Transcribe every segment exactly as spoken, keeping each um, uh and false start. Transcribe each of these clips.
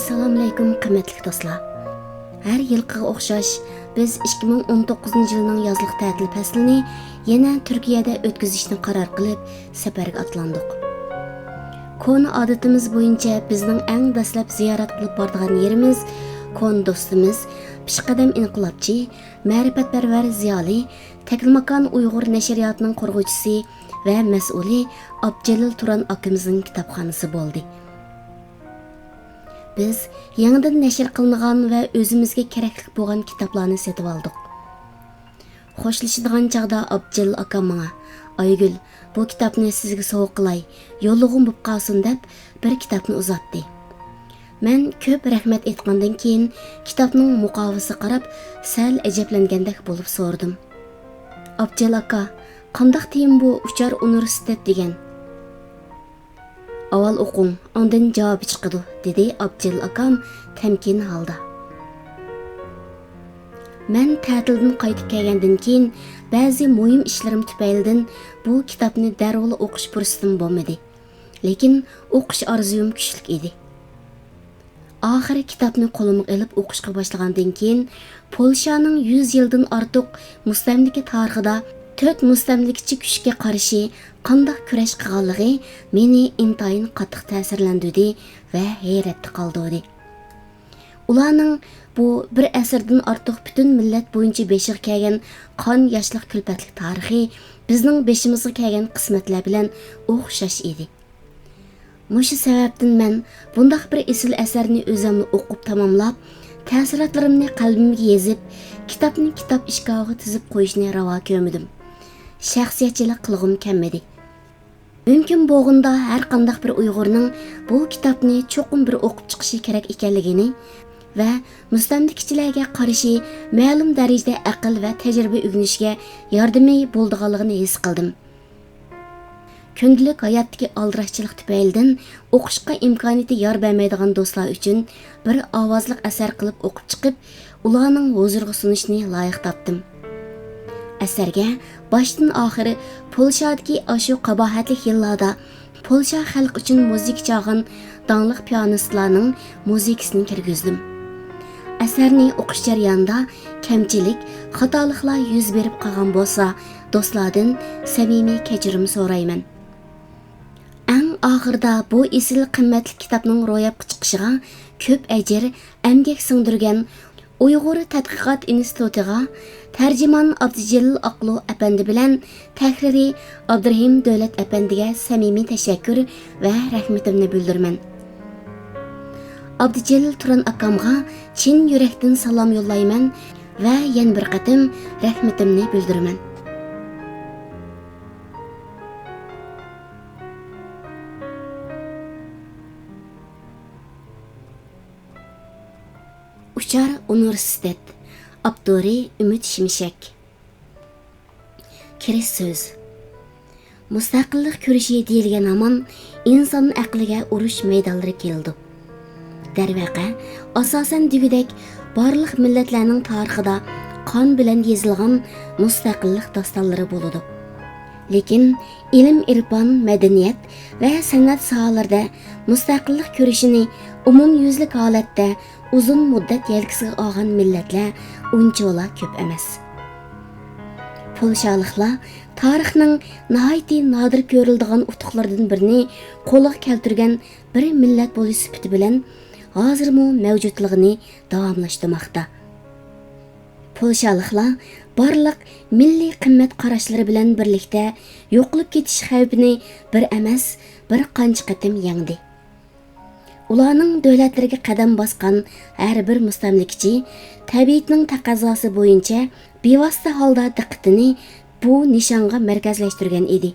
ئەسسالامۇئەلەيكۇم، قىممەتلىك دوستلار. ھەر يىلقىغا ئوخشاش، بىز ئىككى مىڭ ئون توققۇزىنچى يىلنىڭ يازلىق تەتىل پەسلىنى يەنە تۈركىيەدە ئۆتكۈزۈشنى قارار قىلىپ، سەپەرگە ئاتلاندۇق. كونا ئادىتىمىز بويىچە بىزنىڭ ئەڭ دەسلەپ زىيارەت قىلىپ بارىدىغان يېرىمىز كونا دوستىمىز، پېشقەدەم ئىنقىلابچى، مەرىپەتپەرۋەر زىيالىي، تەكلىماكان ئۇيغۇر نەشرىياتىنىڭ قۇرغۇچىسى ۋە مەسئۇلى ئابدۇجېلىل تۇران ئاكىمىزنىڭ كىتابخانىسى بولدى. بىز يېڭىدىن نەشر قىلىنغان ۋە ئۆزىمىزگە كېرەكلىك بولغان كىتابلارنى سېتىۋالدۇق. خوشلىشىدىغان چاغدا ئابدۇجېلىل ئاكام ماڭا، «ئايگۈل، بۇ كىتابنى سىزگە سوۋغا قىلاي، يوللىغۇم بوپ قالسۇن» دەپ، بىر كىتابنى ئۇزاتتى. مەن كۆپ رەھمەت ئېيتقاندىن كېيىن، كىتابنىڭ مۇقاۋىسىگە قاراپ، سەل ئەجەبلەنگەندەك بولۇپ سورىدىم. «ئابدۇجېلىل ئاكا، قانداق تېما بۇ ئۇچار ئۇنىۋېرسىتېت دېگەن؟» «ئاۋۋال ئوقۇڭ، ئاندىن جاۋابى چىقىدۇ»، دېدى ئابدۇجېلىل ئاكام تەمكىن ھالدا. مەن تەتىلدىن قايتىپ كەلگەندىن كېيىن، بەزى مۇھىم ئىشلىرىم تۈپەيلىدىن بۇ كىتابنى دەررۇلا ئوقۇش پۇرسىتىم بولمىدى. لېكىن ئوقۇش ئارزۇيۇم كۈچلۈك ئىدى. ئاخىرى كىتابنى قولۇمغا ئېلىپ ئوقۇشقا باشلىغاندىن كېيىن، پولشانىڭ يۈز يىلدىن ئارتۇق مۇستەملىكە تارىخىدا تۆت مۇستەملىكىچى كۈچكە قارشى قانداق كۈرەش قىلغانلىقى مېنى ئىنتايىن قاتتىق تەسىرلەندۈردى ۋە ھەيرەتتە قالدۇردى. ئۇلارنىڭ بۇ بىر ئەسىردىن ئارتۇق پۈتۈن مىللەت بويىچە بېشىغا كەلگەن قان ياشلىق كۈلپەتلىك تارىخى بىزنىڭ بېشىمىزغا كەلگەن قىسمەتلەر بىلەن ئوخشاش ئىدى. مۇشۇ سەۋەبتىن مەن بۇنداق بىر ئېسىل ئەسەرنى ئۆزۈملا ئوقۇپ تاماملاپ، تەسىراتلىرىمنى قەلبىمگە يېزىپ، كىتابنى كىتاب ئىشكاپىغا تىزىپ قويۇشنى راۋا كۆرمىدىم. شەخسىيەتچىلىك قىلغۇم كەلمىدى. مۇمكىن بولغىنىدا ھەر قانداق بىر ئۇيغۇرنىڭ بۇ كىتابنى چوقۇم بىر ئوقۇپ چىقىشى كېرەك ئىكەنلىكىنى ۋە مۇستەملىكىچىلەرگە قارشى مەلۇم دەرىجىدە ئەقىل ۋە تەجرىبە ئۆگىنىشىگە ياردىمى بولىدىغانلىقىنى ھېس قىلدىم. كۈندىلىك ھاياتتىكى ئالدىراشچىلىق تۈپەيلىدىن ئوقۇشقا ئىمكانىيىتى يار بەرمەيدىغان دوستلار ئۈچۈن بىر ئاۋازلىق ئەسەر قىلىپ ئوقۇپ چىقىپ، ئۇلارنىڭ ھۇزۇرىغا سۇنۇشنى لايىق تاپتىم. ئەسەرگە باشتىن ئاخىر پولشادىكى ئاشۇ قاباھەتلىك يىللاردا پولشا خەلقى ئۈچۈن مۇزىكا چالغان داڭلىق پىيانىستلارنىڭ مۇزىكىسىنى كىرگۈزدۈم. ئەسەرنى ئوقۇش جەريانىدا كەمچىلىك، خاتالىقلار يۈز بېرىپ قالغان بولسا، دوستلاردىن سەمىمىي كەچۈرۈم سورايمەن. ئەڭ ئاخىرىدا بۇ ئېسىل قىممەتلىك كىتابنىڭ روياپقا چىقىشىغا كۆپ ئەجىر، ئەمگەك سىڭدۈرگەن ئۇيغۇر تەتقىقات ئىنستىتۇتىغا تەرجىمان ئابدۇجېلىل ئاقلۇ ئەپەندى بىلەن تەھرىرى ئابدۇرېھىم دۆلەت ئەپەندىگە سەمىمىي تەشەككۈر ۋە رەھمىتىمنى بىلدۈرىمەن. ئابدۇجېلىل تۇران ئاكامغا چىن يۈرەكتىن سالام يوللايمەن ۋە يەنە بىر قېتىم رەھمىتىمنى بىلدۈرىمەن. ئۇچار ئۇنىۋېرسىتېت. ئاپتورى ئۈمىد شىمشەك. كىرىش سۆز. مۇستەقىللىق كۈرىشى دېيىلگەن ھامان ئىنسان ئەقلىگە ئۇرۇش مەيدانلىرى كېلىدۇ. دەرۋەقە، ئاساسەن دېگۈدەك بارلىق مىللەتلەرنىڭ تارىخىدا قان بىلەن يېزىلغان مۇستەقىللىق داستانلىرى بولىدۇ. لېكىن ئىلىم-ئېرپان، مەدەنىيەت ۋە سەنئەت ساھەلىرىدە مۇستەقىللىق كۈرىشىنى ئومۇميۈزلۈك ھالەتتە ئۇزۇن مۇددەت يەلكىسىگە ئالغان مىللەتلەر ئۇنچىۋالا كۆپ ئەمەس. پولشالىقلار تارىخنىڭ ناھايىتى نادىر كۆرۈلىدىغان ئۇتۇقلىرىدىن بىرىنى قولغا كەلتۈرگەن بىر مىللەت بولۇش سۈپىتى بىلەن ھازىرمۇ مەۋجۇتلۇقىنى داۋاملاشتۇرماقتا. پولشالىقلار بارلىق مىللىي قىممەت قاراشلىرى بىلەن بىرلىكتە يوقىلىپ كېتىش خەۋپىنى بىر ئەمەس، بىر قانچە قېتىم يەڭدى. ئۇلارنىڭ دۆلەتلىرىگە قەدەم باسقان ھەر بىر مۇستەملىكىچى تەبىئىتىنىڭ تەقەززاسى بويىچە بىۋاسىتە ھالدا دىققىتىنى بۇ نىشانغا مەركەزلەشتۈرگەن ئىدى.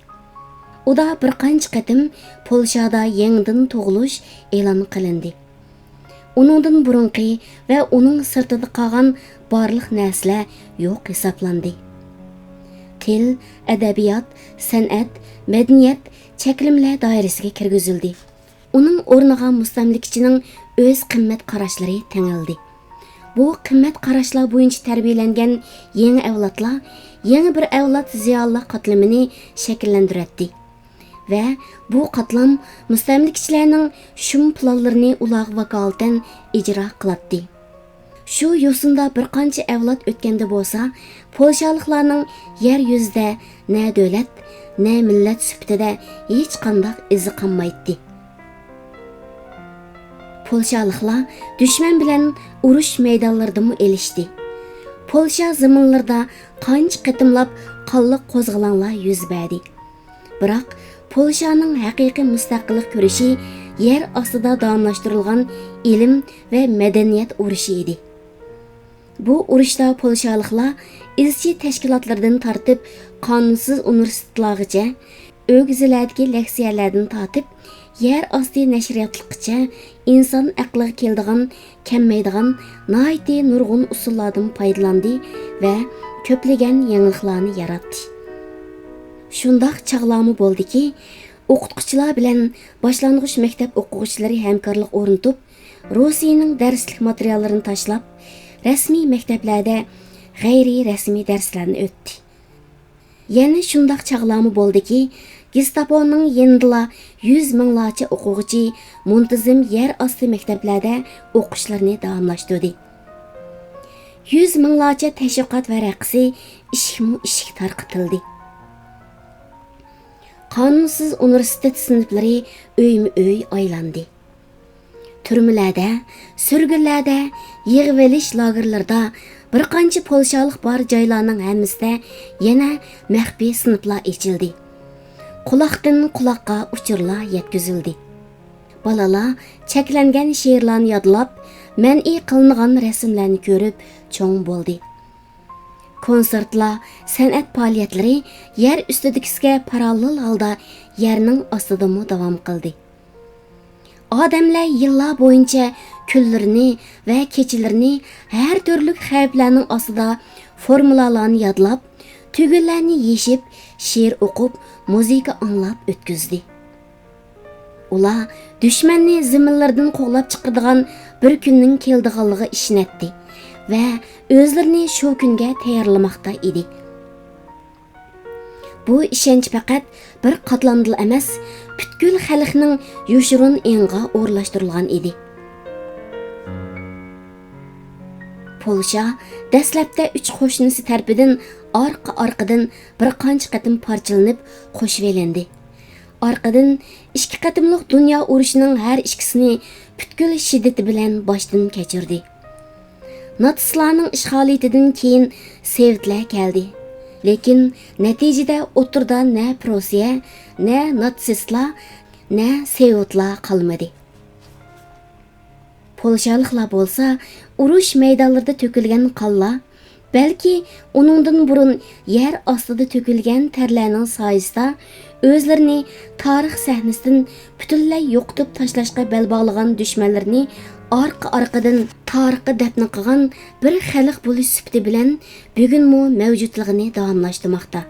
ئۇدا بىر قانچە قېتىم پولشادا يېڭىدىن تۇغۇلۇش ئېلان قىلىندى. ئۇنىڭدىن بۇرۇنقى ۋە ئۇنىڭ سىرتىدا قالغان بارلىق نەرسىلەر يوق ھېسابلاندى. تىل، ئەدەبىيات، سەنئەت، مەدەنىيەت چەكلىمىلەر دائىرىسىگە كىرگۈزۈلدى. ئۇنىڭ ئورنىغا مۇستەملىكىچىنىڭ ئۆز قىممەت قاراشلىرى تەڭلىدى. بۇ قىممەت قاراشلار بويىچە تەربىيەلەنگەن يېڭى ئەۋلادلار يېڭى بىر ئەۋلاد زىيالىيلار قاتلىمىنى شەكىللەندۈرەتتى. ۋە بۇ قاتلام مۇستەملىكىچىلەرنىڭ شۇم پىلانلىرىنى ئۇلارغا ۋاكالىتەن ئىجرا قىلاتتى. شۇ يوسۇندا بىر قانچە ئەۋلاد ئۆتكەندە بولسا، پولشالىقلارنىڭ يەر يۈزىدە نە دۆلەت، نە مىللەت سۈپىتىدە ھېچقانداق ئىزى قالمايتتى. پولشالىقلار دۈشمەن بىلەن ئۇرۇش مەيدانلىرىدىمۇ ئېلىشتى. پولشا زېمىنلىرىدا قانچە قېتىملاپ قانلىق قوزغىلاڭلار يۈز بەردى. بىراق، پولشانىڭ ھەقىقىي مۇستەقىللىق كۈرىشى يەر ئاستىدا داۋاملاشتۇرۇلغان ئىلىم ۋە مەدەنىيەت ئۇرۇشى ئىدى. بۇ ئۇرۇشتا پولشالىقلار ئىزچى تەشكىلاتلىرىدىن تارتىپ قانۇنسىز ئۇنىۋېرسىتېتلارغىچە، ئۆگزىلەردىكى لېكسىيەلەردىن تارتىپ يەر ئاستى نەشرىياتلىققىچە ئىنسان ئەقلىگە كېلىدىغان، كەممەيدىغان ناھايىتى نۇرغۇن ئۇسۇللاردىن پايدىلاندى ۋە كۆپلىگەن يېڭىلىقلارنى ياراتتى. شۇنداق چاغلارمۇ بولدىكى، ئوقۇتقۇچىلار بىلەن باشلانغۇچ مەكتەپ ئوقۇغۇچىلىرى ھەمكارلىق ئورنىتىپ، روسىيەنىڭ دەرسلىك ماتېرىياللىرىنى تاشلاپ، رەسمىي مەكتەپلەردە غەيرىي رەسمىي دەرسلەرنى ئۆتتى. يەنە شۇنداق چاغلارمۇ بولدىكى، گېستاپونىڭ يېنىدىلا يۈز مىڭلارچە ئوقۇغۇچى مۇنتىزىم يەر ئاستى مەكتەپلەردە ئوقۇشلىرىنى داۋاملاشتۇردى. يۈز مىڭلارچە تەشۋىقات ۋەرەقىسى ئىشىكمۇ ئىشىك تارقىتىلدى. قانۇنسىز ئۇنىۋېرسىتېت سىنىپلىرى ئۆيمۇ ئۆي ئايلاندى. تۈرمىلەردە، سۈرگۈنلەردە، يىغىۋېلىش لاگېرلىرىدا، بىر قانچە پولشالىق بار جايلارنىڭ ھەممىسىدە يەنە مەخپىي سىنىپلار ئېچىلدى. قۇلاقتىن قۇلاققا ئۇچۇرلار يەتكۈزۈلدى. بالىلار چەكلەنگەن شېئىرلارنى يادلاپ، مەنئى قىلىنغان رەسىملەرنى كۆرۈپ چوڭ بولدى. كونسېرتلار، سەنئەت پائالىيەتلىرى يەر ئۈستىدىكىسىگە پاراللېل ھالدا يەرنىڭ ئاستىدىمۇ داۋام قىلدى. ئادەملەر يىللار بويىچە كۈنلىرىنى ۋە كېچىلىرىنى ھەر تۈرلۈك خەۋپلەرنىڭ ئاستىدا فورمۇلالارنى يادلاپ، تۈگۈنلەرنى يېشىپ، شېئىر ئوقۇپ، مۇزىكا ئاڭلاپ ئۆتكۈزدى. ئۇلار دۈشمەننى زېمىنلىرىدىن قوغلاپ چىقىدىغان بىر كۈننىڭ كېلىدىغانلىقىغا ئىشىنەتتى ۋە ئۆزلىرىنى شۇ كۈنگە تەييارلىماقتا ئىدى. بۇ ئىشەنچ پەقەت بىر قاتلامدىلا ئەمەس، پۈتكۈل خەلقنىڭ يوشۇرۇن ئېڭىغا ئورۇنلاشتۇرۇلغان ئىدى. پولشا دەسلەپتە ئۈچ قوشنىسى تەرىپىدىن ئارقا-ئارقىدىن بىر قانچە قېتىم پارچىلىنىپ قوشۇۋېلىندى. ئارقىدىن ئىككى قېتىملىق دۇنيا ئۇرۇشىنىڭ ھەر ئىككىسىنى پۈتكۈل شىددىتى بىلەن باشتىن كەچۈردى. ناتسىستلارنىڭ ئىشغالىيىتىدىن كېيىن سوۋېتلار كەلدى. لېكىن نەتىجىدە ئوتتۇرىدا نە پروسىيە، نە ناتسىستلار، نە سوۋېتلار قالمىدى. پولشالىقلار بولسا ئۇرۇش مەيدانلىرىدا تۆكۈلگەن قانلار، بەلكى ئۇنىڭدىن بۇرۇن يەر ئاستىدا تۆكۈلگەن تەرلەرنىڭ سايىسىدا ئۆزلىرىنى تارىخ سەھنىسىدىن پۈتۈنلەي يوقىتىپ تاشلاشقا بەل باغلىغان دۈشمەنلىرىنى ئارقا-ئارقىدىن تارىخقا دەپنە قىلغان بىر خەلق بولۇش سۈپىتى بىلەن بۈگۈنمۇ مەۋجۇتلۇقىنى داۋاملاشتۇرماقتا.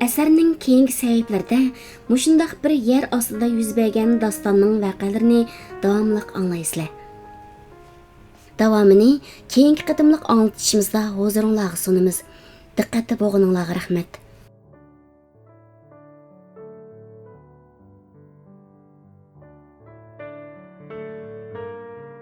ئەسەرنىڭ كېيىنكى سەھىپىلىرىدە مۇشۇنداق بىر يەر ئاستىدا يۈز بەرگەن داستاننىڭ ۋەقەلىرىنى داۋاملىق ئاڭلايسىلەر. داۋامىنى كېيىنكى قېتىملىق ئاڭلىتىشىمىزدا ھۇزۇرۇڭلارغا سۇنىمىز. دىققەتتە بولغىنىڭلارغا رەھمەت.